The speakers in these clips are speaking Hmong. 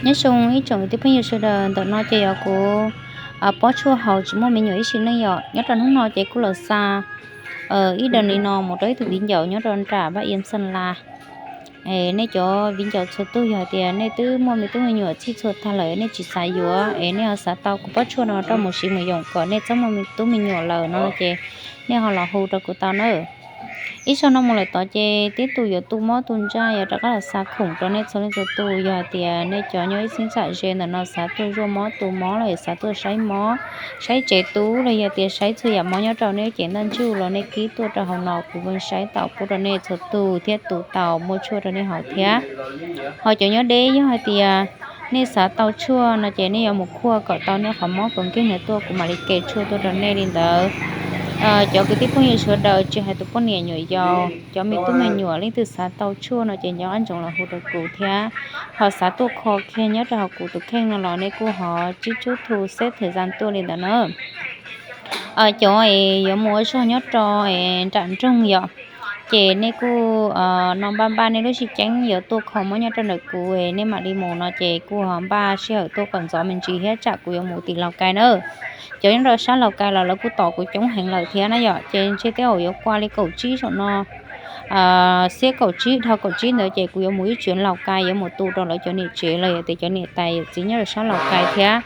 Nyob zoo ib tsoom tij phooj ywg sawv daws, ntawm no ces yog kuv pob tshuaj haus tsis muaj me nyuam ib sim neej yom. Nyob rau hnub no ces kuj los xa ib daim li no mus rau ib tug viv ncaus nyob rau nram Vaj Iab Xeeb Las. Es nej cov viv ncaus txhua tus yog hais tias nej twb muaj me tub me nyuam txhij txhua tag lawm nej tsis xav yuav es nej ho xav tau kuv pob tshuaj no rau mus siv mus yoom kom nej txhob muaj me tub me nyuam lawm no ces nej ho los hu rau kuv tau nawb. Ib zaug no mus lawm tod ces tib tug yuav tu mob tu ntsaj yuav rov qab los xa khoom rau nej txhua leej txhua tus. Yog hais tias nej cov nyob ib xeeb txham ze ntawm no xav tuaj zuaj mob tu mob los yog xav tuaj saib mob, saib tsev tub los yog tias saib txhua yam mob nyob rau nej lub cev ntaj ntsug los nej kib tuaj rau hauv no kuv mam saib tau pub rau nej txhua tus thiab tu tau muaj tshuaj rau nej haus thiab. Ho cov nyob deb yog hais tias nej xav tau tshuaj no ces nej yuav mus khuaj kom tau nej qhov mob kaum nkeeg ntawd tuaj kuv mam li ke tshuaj tuaj rau nej li ntawd. Cov kwv tij phooj ywg sawv daws tsis hais tus poj niam nyuam yaus cov me tub me nyuam leej twg xav tau tshuaj no ces nco qab ntsoov los hu rau kuv thiab. Ho xav tuaj kho kiag nyob rau hauv kuv tus kheej no los nej kuj ho tsib tsub thu xeb thwm zaj tuaj li ntawd na. Cov es yuav mus ua zog nyob rau nram nroog yom, ces nej kuj no npaj npaj nej lub sij ceeb yuav tuaj kho mob nyob rau ntawm kuv es nej mam li mus no ces kuj ho npaj sij hawm tuaj kom ntxov me ntsis thiab tsam kuv yuav mus tim Laus Kais na. Cov nyob rau sab Laus Kais los lawv kuj tos kuv coob heev lawm thiab na yom, ces ntshe tej zaum yuav kua li kaum tsib zaum no, xiab kaum tsib dhau kaum tsib ntawd ces kuv yuav mus ib tsev Laus Kais yuav mus tu rau lawv cov niam tsev los yog tias cov niam tais yawm txiv nyob rau sab Laus Kais thiab.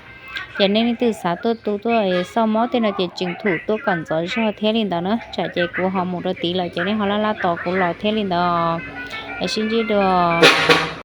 Ces nej leej twg xav tuaj tu tuaj xauj mob tej no ces tseem thum tuaj kom ntxov zog thiab li ntawd na, tsam ces kuv ho mus rau tid lawm ces nej ho laj laj tos kuv los thiab li ntawd. Es sib ntsib dua.